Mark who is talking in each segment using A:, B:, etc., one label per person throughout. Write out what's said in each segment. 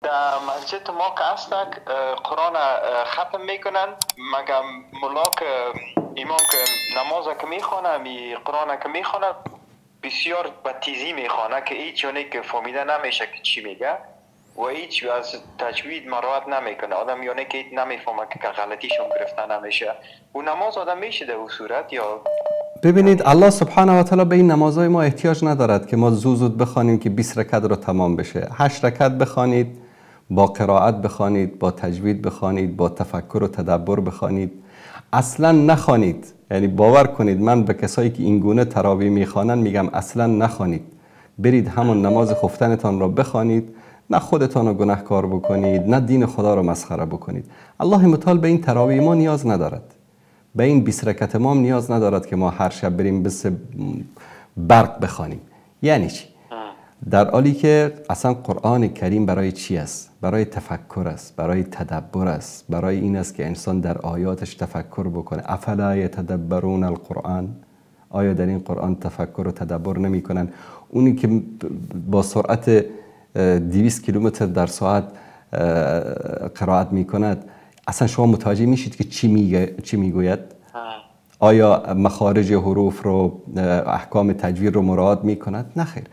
A: در مسجد ما که هستک قرآن ختم میکنن، مگم ملا که امام که نماز که میخوانه، می قرآن که میخوانه بسیار به تیزی میخوانه که هیچ یعنی که فهمیده نمیشه که چی میگه و هیچ از تجوید مراعات نمیکنه. آدم یعنی که نمیفهمه که غلطیشون گرفته نمیشه و نماز آدم میشه در اون صورت یا؟
B: ببینید الله سبحانه و تعالی به این نمازهای ما احتیاج ندارد که ما زود زود بخوانیم که 20 رکعت رو تمام بشه. 8 رکعت بخوانید، با قرائت بخوانید، با تجوید بخوانید، با تفکر و تدبر بخوانید. اصلا نخوانید، یعنی باور کنید من به کسایی که این گونه تراویح میخوانند میگم اصلا نخوانید، برید همون نماز خفتنتان را بخوانید، نه خودتان رو گناهکار بکنید نه دین خدا رو مسخره بکنید. الله متعال به این تراویح ما نیاز ندارد، به این 20 رکعت ما نیاز ندارد که ما هر شب بریم بس برق بخوانیم. یعنی چی؟ در حالی که اصلا قرآن کریم برای چی است؟ برای تفکر است، برای تدبر است، برای این است که انسان در آیاتش تفکر بکنه. افلا یتدبرون القرآن؟ آیا در این قرآن تفکر و تدبر نمی کنن؟ اونی که با سرعت 200 کیلومتر در ساعت قرائت می کند، اصلا شما متوجه میشید که چی میگوید؟ آیا مخارج حروف رو، احکام تجوید رو مراعات می کند؟ نه خیر.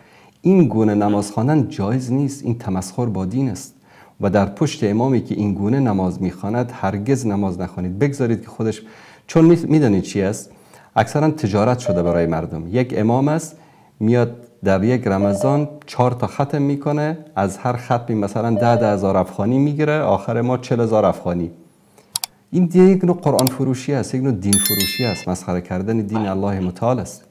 B: این گونه نماز خواندن جایز نیست، این تمسخر با دین است و در پشت امامی که این گونه نماز میخواند هرگز نماز نخوانید. بگذارید که خودش، چون میدانید چی است؟ اکثرا تجارت شده برای مردم. یک امام است میاد در یک رمضان 4 تا ختم میکنه، از هر ختمی مثلا 10,000 افغانی میگیره، آخر ما 40,000 افغانی. این یک نوع قرآن فروشی است، یک نوع دین فروشی است، مسخره کردن دین الله متعال است.